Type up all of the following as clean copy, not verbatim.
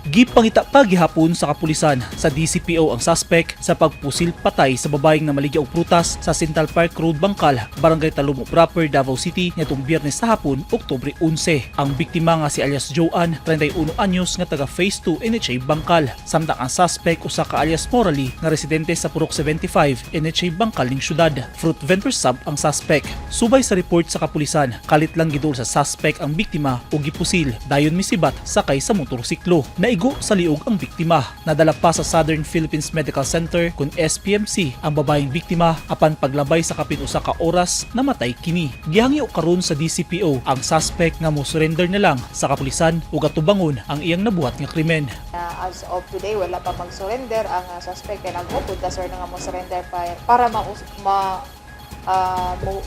Gipangita pa gihapon sa kapulisan sa DCPO ang suspect sa pagpusil patay sa babaeng namaligya og prutas sa Central Park Road, Bangkal, Barangay Talomo Proper, Davao City nitong Biyernes sa hapon, Oktubre 11. Ang biktima nga si alias Joanne, 31 anyos, nga taga Phase 2 NHA Bangkal. Samtang ang suspect usa ka alias Morally nga residente sa Purok 75 NHA Bangkal ning syudad. Fruit vendor sab ang suspect. Subay sa report sa kapulisan, kalit lang giduol sa suspect ang biktima ug gipusil, dayon misibat sakay sa motorsiklo. Naigo sa liog ang biktima. Nadala pa sa Southern Philippines Medical Center kon SPMC ang babaeng biktima, apan paglabay sa kapin usa ka oras, namatay kini. Gihangyo karon sa DCPO ang suspect nga mo surrender na lang sa kapulisan ug atubangon ang iyang nabuhat nga krimen. As of today, wala pa mag-surrender ang suspect kay nag-upod ta, sir, nga mo surrender pa para ma mo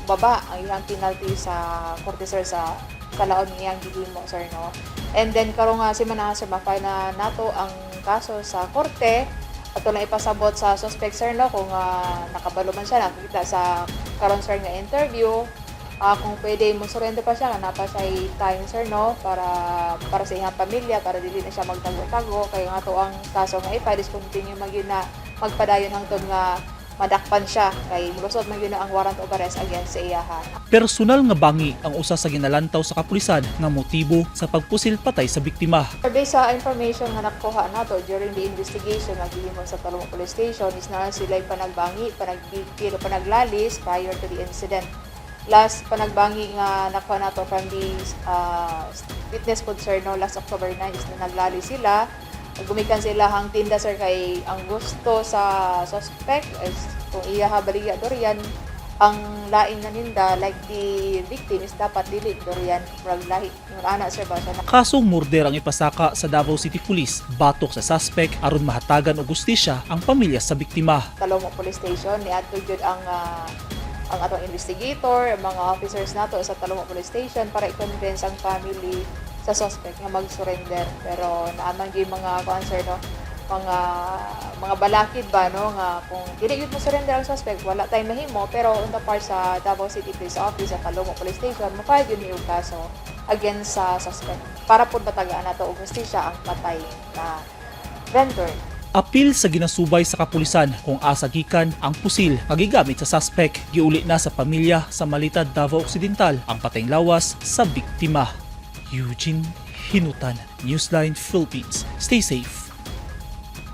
baba ang iyang penalty sa korte, sir, sa kalaon iyang gihimo, sir, no. And then karon nga semana, sir, ma-file na nato ang kaso sa korte. Ato lang ipasabot sa suspect, sir, no, kung nakabalo man siya, nakita sa karon, sir, nga interview, kung pwede mo surrender pa siya nga naa pa siya time, sir, no, para sa iyang pamilya, para dili na siya magtago-tago, kay nga ato ang kaso nga i-file is continue man gyud na magpadayon hangtod nga madakpan siya, kay mulusot man gyud na ang warrant of arrest against sa iyaha. Personal nga bangi ang usa sa ginalantaw sa kapulisan nga motibo sa pagpusil patay sa biktima. Based sa information nga nakuha nato during the investigation nga gihimo sa Talomo Police Station is naa sila panagbangi, panagbikil o panaglalis prior to the incident. Last panagbangi nga nakuha nato from the witness po, sir, no, last October 9 is na naglalis sila. Gumikan sila hang tinda, sir, kay ang gusto sa suspect is kung iya ha baligya durian, ang lain na ninda, like the victim, is dapat dili durian, murag lahi yung ana, sir, ba so Kasong murder ang ipasaka sa Davao City Police batok sa suspect aron mahatagan og hustisya ang pamilya sa biktima. Talomo Police Station, niadto gyud ang atong investigator, ang mga officers nato sa Talomo Police Station para i-convince ang family sa suspect nga mag-surrender. Pero naa man gyud mga kuan, sir, no, mga balakid ba, no, nga kung dili gyud mo surrender ang suspect, wala tay mahimo. Pero on the part sa Davao City Police Office sa Talomo Police Station, mo-file gyud ni og kaso against sa suspect para pud matagaan nato og hustisya ang patay na vendor. Apil sa ginasubay sa kapulisan kung asa gikan ang pusil nga gigamit sa suspect. Giuli na sa pamilya sa Malita, Davao Occidental ang patayng lawas sa biktima. Eugene Hinutan, Newsline Philippines. Stay safe.